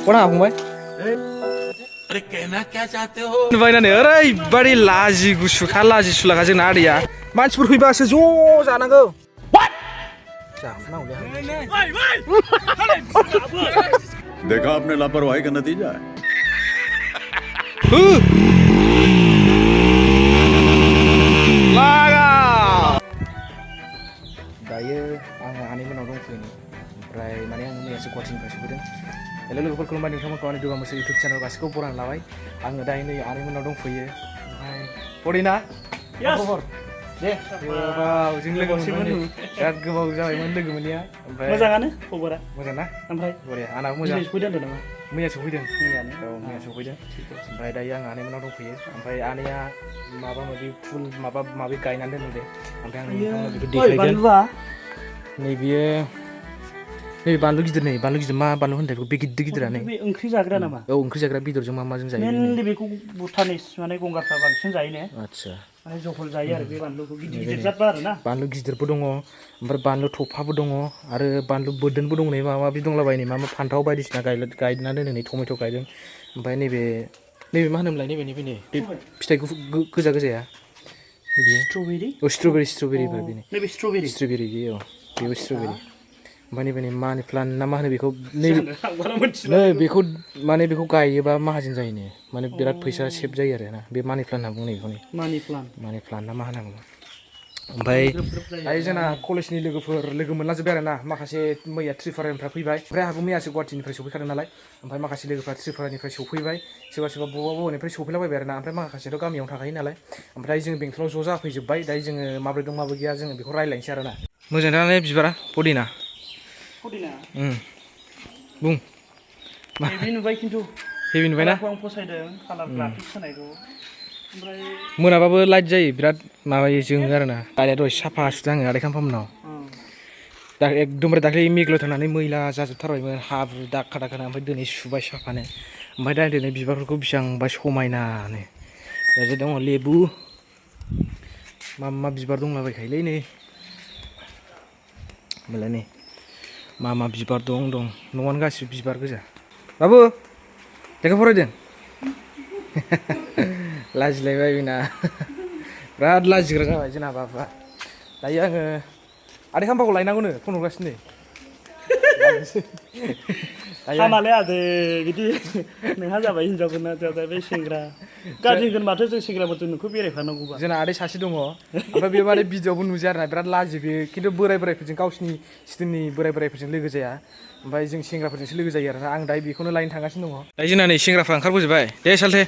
पढ़ा फंबाय अरे कहना क्या चाहते हो बायनानै ओरैबादि लाजि गुसुखा लाजि सुलाखा जोंना आदैया मानसिफोर फैबासो ज' जानांगौ देखा आपने लापरवाही का नतीजा है लागा दायो आङो आनैमोनाव दंफैयो ओमफ्राय माने आङो मैयासो गुवाहाटिनिफ्राय सफैदों हेल' लोगोफोर खुलुमबाय नोंथांमोनखौ आंनि दुगा मोसौ इउटुब चेनेल गासैखौबो बरायना लाबाय आङो दायो नै आनैमोनाव दंफैयो ओमफ्राय परिना खबर दे जों लोगो मोनबाय बिराद गोबाव जाबायमोन लोगो मोनैया ओमफ्राय मोजाङानो खबरा मोजां ना ओमफ्राय बरिया आंनाबो मोजां दिनै सफैदों होनदों नामा मैया सफैदों मैयानो औ मैया सफैदों ओमफ्राय दायो आं आनैमोनाव दंफैयो ओमफ्राय आनैया माबा माबि फुल माबा माबि गायनानै दोनदों दे ओमफ्राय आं नोंथांनो बेखौ देखायगोन बानलुआ नैबेयो नै बानलु गिदिर मा बानलु होनदों बेखौ बे गिदिर गिदिरानो बे ओंख्रि जाग्रा नामा औ ओंख्रि जाग्रा बेदरजों मा माजों जायो मेनलि बेखौ भुटानिस माने गंगारफ्रा बांसिन जायो ने आदसा माने जहल जायो आरो बे बानलुखौ गिदिर गिदिर जातबा आरो ना बानलु गिदिरबो दङ ओमफ्राय बानलु थफाबो दङ आरो बानलु बोरदोनबो दं नै माबा माबि दंलाबायो मा फान्थाव बायदिसिना गायनानै दोनो नै टमेट' गायदों ओमफ्राय नैबे मा होनोमोनलाय नैबे नै बे फिथाइ गोजा गोजाया स्ट्रबेरि औ स्ट्रबेरिफोर बेनो नैबे स्ट्रबेरि स्ट्रबेरि औ बेबो स्ट्रबेरि ओमफ्राय नैबे मानि प्लान्ट ना मा होनो बेखौ नै बेखौ माने बेखौ गायोबा माहाजोन जायोनो माने बिराद फैसा सेभ जायो आरो ना बे मानि प्लान्ट होनना बुंनाय बेखौनो मानि प्लान्ट ना मा होनांगौ ओमफ्राय दायो जोंना कलेजनि लोगोफोर लोगो मोनलाजोब्बाय आरो ना माखासे मैया त्रिपुरानिफ्राय फैबाय ओमफ्राय आंहाबो मैयासो गुवाहाटिनिफ्राय सफैखादों नालाय ओमफ्राय माखासे लोगोफ्रा त्रिपुरानिफ्राय सफैबाय सोरबा बबेनिफ्राय सफैलाबायबाय आरो ना ओमफ्राय माखासेथ' गामियाव थाखायो नालाय ओमफ्राय जों बेंथलाव ज' जाफैजोब्बाय दायो जोङो माबोरै दं माबोरै गैया जोङो बेखौ रायज्लायनोसै आरो ना मोजां दालाय बिबारा पदिना बुं हेभि नुबाय खिन्थु हेभि नुबाय ना आं फसायदों कालार ग्राफिक्स होनायखौ ओमफ्राय मोनाबाबो लाइट जायो बिराद माबायो जोङो आरो ना गारिया दहाय साफा सुदों आङो आदै खामफामोननाव दा एकदमबारे दाख्लै मेघ्ल' थांनानै मैला जाजोबथारबायमोन हाब्रु दाखा ओमफ्राय दिनै सुबाय साफानो ओमफ्राय दा दिनै बिबारफोरखौ बेसेबांबा समायनानो ओरैजाय दङ लेबु मा बिबार दंलाबायखायोलै नै होमबालाय नै मा बिबार दं न'आनो गासिबो बिबार गोजा बाबु लेखा फरायदों लाजिलायबाय बेना बिराद लाजिग्रा जाबाय जोंना बाबुआ दायो आङो आदै खाम्फाखौ लायनांगौनो फन हरगासिनो हामालै आदै बिदि नोंहा जाबाय हिनजावफोरना जाबाय सेंग्रा गाज्रि होनगोन माथो जों सेंग्राफोरजों नोंखौ बेरायफानांगौबा जोंना आदै सासे दङ ओमफ्राय बे माने भिडिअ'आवबो नुजाया आरोना बिराद लाजियो बेयो खिन्थु बोरायफोरजों गावसिनि सिटोननि बोरायफोरजों लोगो जाया ओमफ्राय जों सेंग्राफोरजोंसो लोगो जायो आरोना आं दायो बेखौनो लायनो थांगासिनो दङ दायो जोंना नै सेंग्राफ्रा ओंखारबोजोबबाय दे सालथे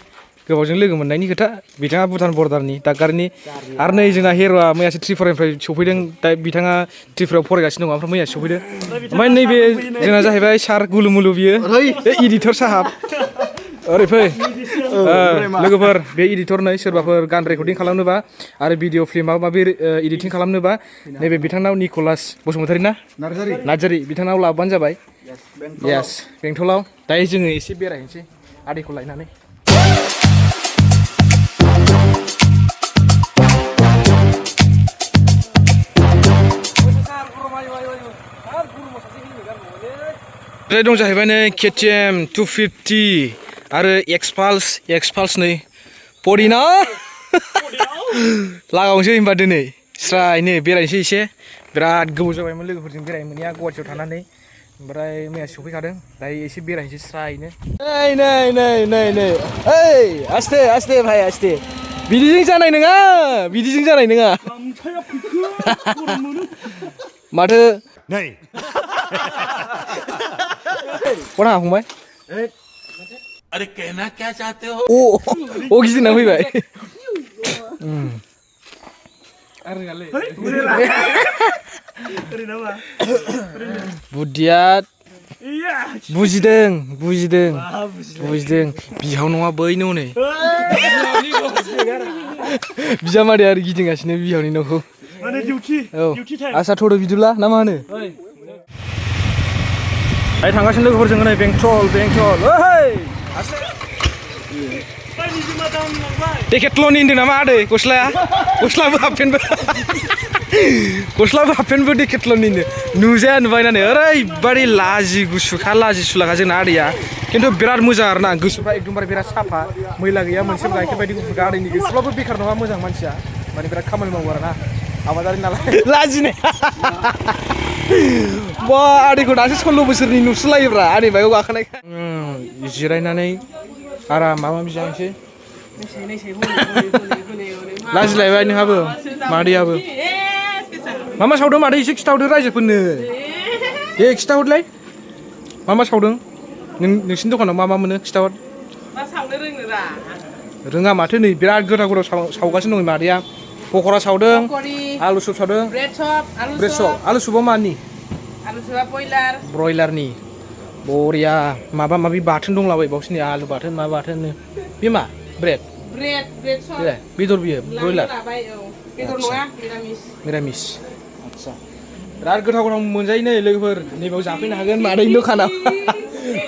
गोबावजों लोगो मोननायनि खोथा बिथाङा भुटान बर्डारनि दादगारिनि आरो नै जोंना हिर'आ मैयासो त्रिपुरानिफ्राय सफैदों दा बिथाङा त्रिपुरायाव फरायगासिनो दङ ओमफ्राय मैयासो सफैदों ओमफ्राय नैबे जोंना जाहैबाय सार गुलुमुलु बियो बे इडिटर साहाब ओरै फै लोगोफोर बे इडिटर नै सोरबाफोर गान रेकर्डिं खालामनोबा आरो भिडिअ फिल्म माबा माबि इडिटिं खालामनोबा नैबे बिथांनाव निकलास बसुमतारी ना नार्जारी बिथांनाव लाबोबानो जाबाय येस बेंथलाव दायो जोङो एसे बेरायहैनोसै आदैखौ लायनानै ओमफ्राय दं जाहैबाय नै KTM 250 आरो एक्सपाल्स नै पदिना लागावनोसै होनबा दिनै स्रायनो बेरायनोसै एसे बिराद गोबाव जाबायमोन लोगोफोरजों बेरायनो मोनैया गुवाहाटियाव थानानै ओमफ्राय मैया सफैखादों दायो एसे बेरायनोसै स्रायनो नै ओइ आस्ते भाइ आस्ते बिदिजों जानाय नङा माथो नै पढ़ा फंबाय अरे कहना क्या चाहते हो ओ गिदिंना फैबाय बुद्धिया बुजिदों बिहाव नङा बैनो हनै बिजामादै आरो गिदिंगासिनो बिहावनि न'खौ औ आसा थ'दो बिदिब्ला ना मा होनो दायो थांगासिनो लोगोफोरजों नै बेंटल ओइ डेकेथलननि होनदों नामा आदै गस्लाबो हाफपेन्टबो गस्लाबो हाफपेन्टबो डिकेटलननिनो नुजाया नुबायनानै ओरैबादि लाजि गुसुखा लाजि सुलाखा जोंना आदैया खिन्थु बिराद मोजां आरोना गोसोफ्रा एकदमबारे बिराद साफा मैला गैया मोनसेबो गाइखेर बायदि गुफुर आदैनि गोसोब्लाबो बेखार नङा मोजां मानसिया माने बिराद खामानि मावो आरोना आबादारि नालाय लाजिनाय बा आदैखौ दासो 16 बोसोरनि नुसोलायोब्रा आदै बाइकआव गाखोनायखाय जिरायनानै आराम माबा माबि जानोसै लाजिलायबाय नोंहाबो मादैयाबो मा मा सावदों मादै एसे खिथाहरदो रायजोफोरनो दे खिथाहरलाय मा मा सावदों नोंसिनि दखानाव मा मा मोनो खिथाहर मा सावनो रोंनोरा रोङा माथो नै बिराद गोथाव गोथाव सावगासिनो दं मादैया पकरा सावदों आलु सुप सावदों ब्रेड सब आलु सुपआ मानि आलु सुपआ ब्रयलारनि बरिया माबा माबि बाथोन दंलाबायबावसो नै आलु बाथोन मा बाथोन बे मा ब्रेड सब बेदर बियो ब्रयलार बेदर नङा मिरामिस आदसा बिराद गोथाव गोथाव मोनजायो नै लोगोफोर नैबेयाव जाफैनो हागोन मादैनि दखानाव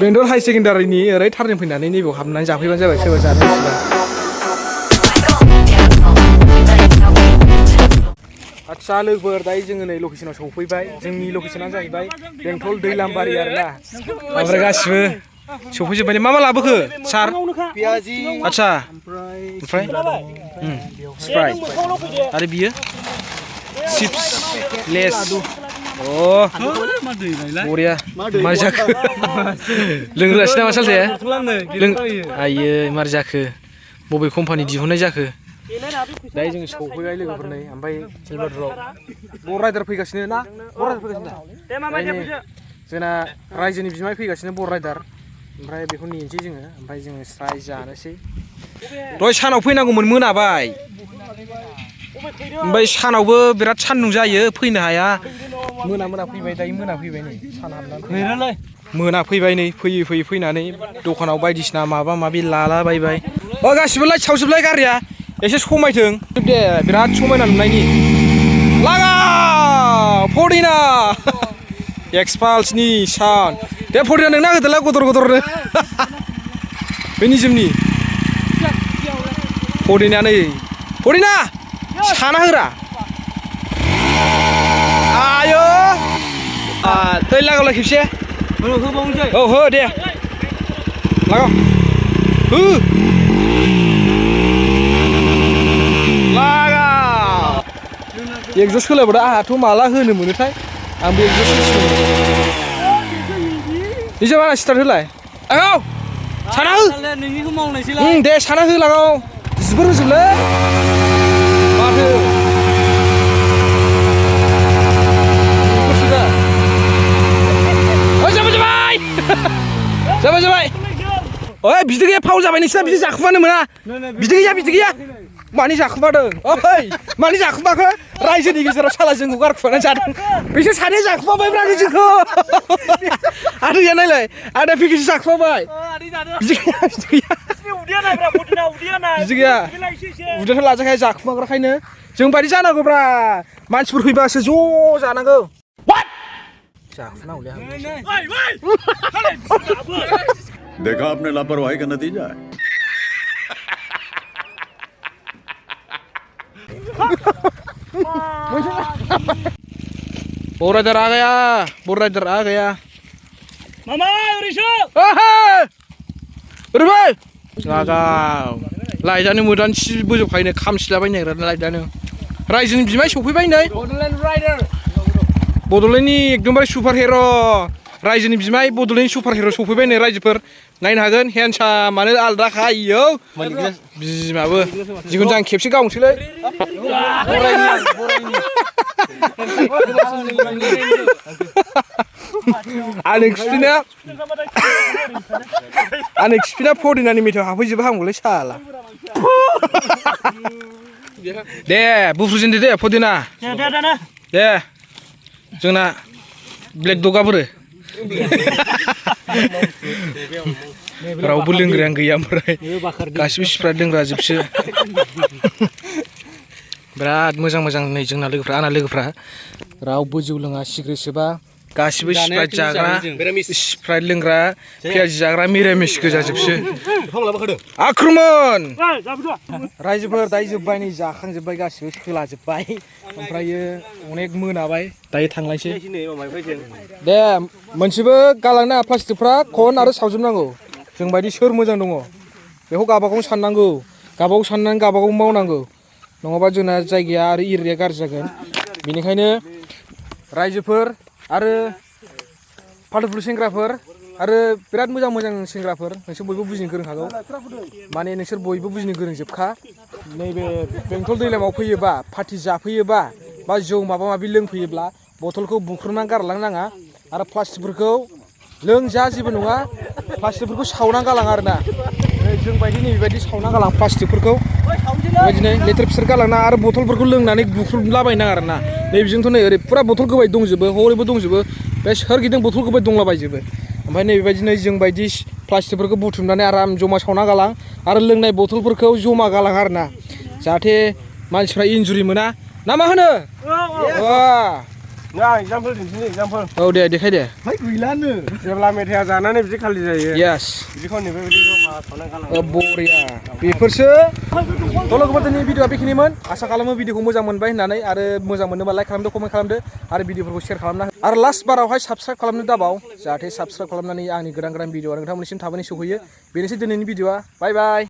बेंटल हाई सेकेन्डारिनि ओरै थारजों फैनानै नैबेयाव हाबनानै जाफैबानो जाबाय सोरबा जानो गोसोबा आदसा लोगोफोर दायो जोङो नै लकेसनाव सौफैबाय जोंनि लकेसना जाहैबाय बेंटल दैलामबारि आरोना ओमफ्राय गासिबो सौफैजोब्बाय मा मा लाबोखो सार आदसा ओमफ्राय स्प्राइट आरो बियो चिप्स लेस बरिया मारै जाखो लोंग्रासै नामा सालथे आयै मारै जाखो बबे कम्पानि दिहुननाय जाखो दायो जोङो सौफैबाय लोगोफोरनै ओमफ्राय सिलभारद्रप बर' राइडार फैगासिनो ना बर' राइडार फैगासिनो जोंना रायजोनि बिमाय फैगासिनो बर' राइडार ओमफ्राय बेखौ नेनोसै जोङो ओमफ्राय जोङो स्राय जानोसै दहाय सानाव फैनांगौमोन मोनाबाय ओमफ्राय सानावबो बिराद सान्दुं जायो फैनो हाया मोना फैबाय दायो मोना फैबाय नै सान हाबनानै मोना फैबाय नै फैयै फैनानै दखानाव बायदिसिना माबा माबि लालाबायबाय गासिबो लाइट सावजोबलाय गारिया एसे समायथों दे बिराद समायना नुनायनि लागा फदिना एक्सपाल्सनि सान दे फदिना नोंना होदोलाय गदर बे निजोमनि फदिना साना होरा आयो दै लागावलाय खेबसे औ हो दे लागाव हो एक्जस्ट होलायबावदो आंहाथ' माला होनो मोनोथाय आंबो एक्जस्ट निजा बारा स्टार्ट होलाय आगाव साना हो नोंनिखौ मावनायसैलाय दे साना हो लागाव जिबो रोजोबलै माथो जाबाय ओइ बिदि गैया फाव जाबाय नोंसिना बिदि जाखुमानो मोना बिदि गैया मानि जाखुमादों ओइ मानि जाखुमाखो रायजोनि गेजेराव साला जोंखौ गारखुमानानै जादों बिसोर सानै जाखुमाबायब्रा जोंखौ आदैया नायलाय आदा फिकिसो जाखुमाबाय बिदि गैया उदैथ' लाजाखाया जाखुमाग्राखायनो जों बायदि जानांगौब्रा मानसिफोर फैबासो ज' जानांगौ देखा आपने लापरवाही का नतीजा है बर' राइडार आ गया मामा ओरैसो ओरैबाय लागाव लाइटआनो मोदान बोजोबखायनो खामसिलाबायनो नागिरा लाइटआनो रायजोनि बिमाय सफैबाय नै बड'लेण्डनि एकदमबारे सुपार हिर' रायजोनि बिमाय बड'लेण्डनि सुपार हिर' सफैबाय नै रायजोफोर नायनो हागोन हेन्डसामानो आलदाखा इयो बिमाबो जिखुनु आं खेबसे गावनोसैलै आंनि खिफिना फदिनानि मेथाइआव हाबफैजोबो हामगौलै साला दे बुफ्रुजेनदो दे फदिना दे जोंना ब्लेक डगआ बोरो रावबो लोंग्रायानो गैया ओमफ्राय गासिबो स्प्राइट लोंग्रा जोबसो बिराद मोजां नै जोंना लोगोफ्रा आंना लोगोफ्रा रावबो जौ लोङा सिगारेट सोबा गासिबो स्प्राइट जाग्रा स्प्राइट लोंग्रा पियाजि जाग्रा मिरामिस गोजाजोबसो आक्रमन रायजोफोर दायो जोब्बाय नै जाखांजोब्बाय गासिबो सोलाजोब्बाय ओमफ्रायो अनेक मोनाबाय दायो थांलायसै दे मोनसेबो गालांनाङा प्लास्टिकफ्रा खन आरो सावजोबनांगौ जोंबायदि सोर मोजां दङ बेखौ गावबागाव साननांगौ गावबागाव साननानै गावबागाव मावनांगौ नङाबा जोंना जायगाया आरो एरियाया गाज्रि जागोन बेनिखायनो रायजोफोर आरो फालथुफुल सेंग्राफोर आरो बिराद मोजां मोजां सेंग्राफोर नोंसोर बयबो बुजिनो गोरोंखागौ माने नोंसोर बयबो बुजिनो गोरोंजोबखा नैबे बेंटल दैलामाव फैयोबा पार्टि जाफैयोबा बा जौ माबा माबि लोंफैयोब्ला बथलखौ बुख्रुबनानै गारलांनाङा आरो प्लास्टिकफोरखौ लोंजा जेबो नङा प्लास्टिकफोरखौ सावनानै गालां आरोना जोंबायदि नैबेबायदि सावना गालां प्लास्टिकफोरखौ बेबायदिनो लेथेर फिथेर गालांना आरो बथलफोरखौ लोंनानै बुख्रुबलाबायनाङा आरोना नैबेजोंथ' नै ओरै फुरा बथल गोबाय दंजोबो हरैबो दंजोबो बे सोरगिदिं बथल गोबाय दंलाबायजोबो ओमफ्राय नैबेबायदिनो जोंबायदि प्लास्टिकफोरखौ बुथुमनानै आराम जमा सावना गालां आरो लोंनाय बथलफोरखौ जमा गालां आरोना जाहाथे मानसिफ्रा इन्जुरि मोना ना मा होनो औ दे देखाय दे गैलानो जेब्ला मेथाइया जानानै बिदि खालि जायो येस बिदिखौ नैबे बिदि जमा सावना गालां बरिया बेफोरसो लोगोफोर दिनै भिडिअआ बेखिनिमोन आसा खालामो भिडिअखौ मोजां मोनबाय होननानै आरो मोजां मोनोबा लाइक खालामदो कमेन्ट खालामदो आरो भिडिअफोरखौ शेयार खालामना हो आरो लास्ट बारावहाय साबस्क्राइब खालामनो दाबाव जाहाथे साबस्क्राइब खालामनानै आंनि गोदान गोदान भिडिअआ नोंथांमोननिसिम थाबैनो सौहैयो बेनोसै दिनैनि भिडिअआ बाय बाय